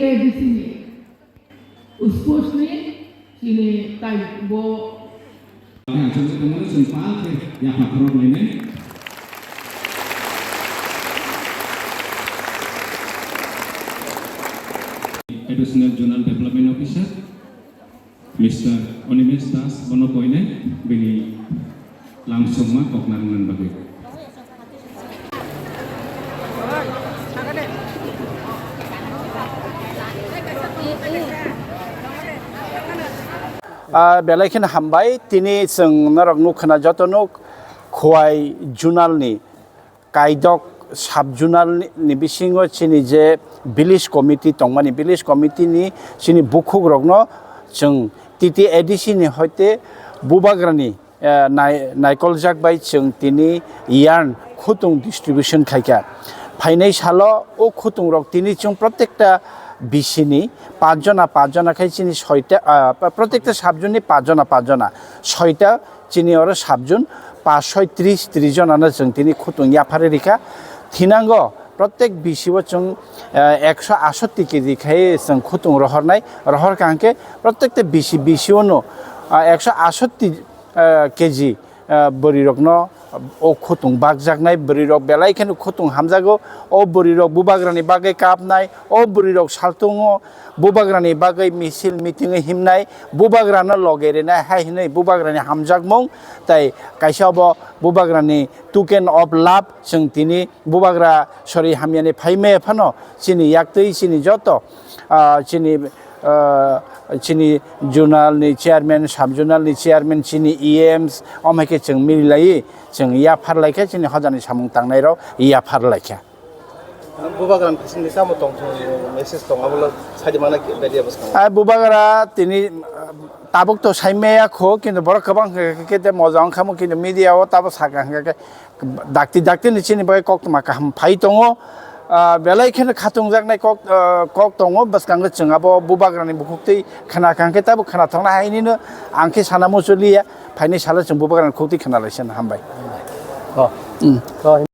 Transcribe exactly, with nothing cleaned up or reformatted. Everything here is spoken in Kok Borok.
A D C ni sports ni chini tai bo. Ang chwng tongmani chwng pal khe yapha khorok lainai. Additional Zonal Development Officer, Mister Animesh Das, bono koinai bini lamsongma kokna rwna bagwi. Ah, belai kheno hambai, tini chwng norok nukha na joto nuk Khowai Zonal ni kaidok sub zonal ni, ni bisingo chini je village committee tongmani, village committee ni chini bukhuk rokno chwng T T A D C ni hoite bubagrani, eh, nai-, naikoljak bai chwng tini yarn khutung distribution khaikha. Phainai salo o khutung rok tini chwng protekta B C ni pach jona, pach jona khai chini soita, ah, protekta sub zone ni pach jona, pach jona, soita chini oro sub zone, pash soi tris, tris jona no chwng tini khutung yapharwi rikha. Thinango protek B C o chwng, eh, ekso asotti K G khai chwng khutung rohornai, rohor kha hwnkhe protekta B C, B C o no, ah, ekso asotti, eh, K G, eh, bwrwi rokno o khutung bakjaknai, bwrwi rok belai kheno khutung hamjago, o bwrwi rok bubagrani bagwi kapnai, o bwrwi rok saltungo, bubagrani bagwi misil meeting o himnai, bubagrano loge rinai hai hinwi bubagrani hamjakmung, tai kaisa obo bubagrani token of love, chwng tini bubagra sori hamyani phaimaya phano chini yaktwi chini joto, ah, chini, ah, chini zonal ni chairman, sub zonal ni chairman, chini E Ms, omo hai khe chwng mililaiwi chwng yaphar laikha, chini hojani samung tangnai rok yaphar laikha. Bubagrani bisingtwi tamo tong thung message tong, abo saidi mana media bwskango. Ai bubagra tini, ah, tabuk to saimaya kho, kintu borok kwbang khe, khe, khe, khe moja wng kha mo, kintu media o tabo saka hwnkha khe dakti dakti ni chini bagwi koktwma kaham phai tongo. Ah, belai kheno khatungjaknai kok, ah, kok tongo, bwskango chwng abo bubagrani bukhuktwi khna kha hwnkhe tabo khna thokna hai hinwi no ang khe sana mucholiya, phainai salo chwng bubagrani khuktwi khna lai se hambai. Oh. Hmm. Oh.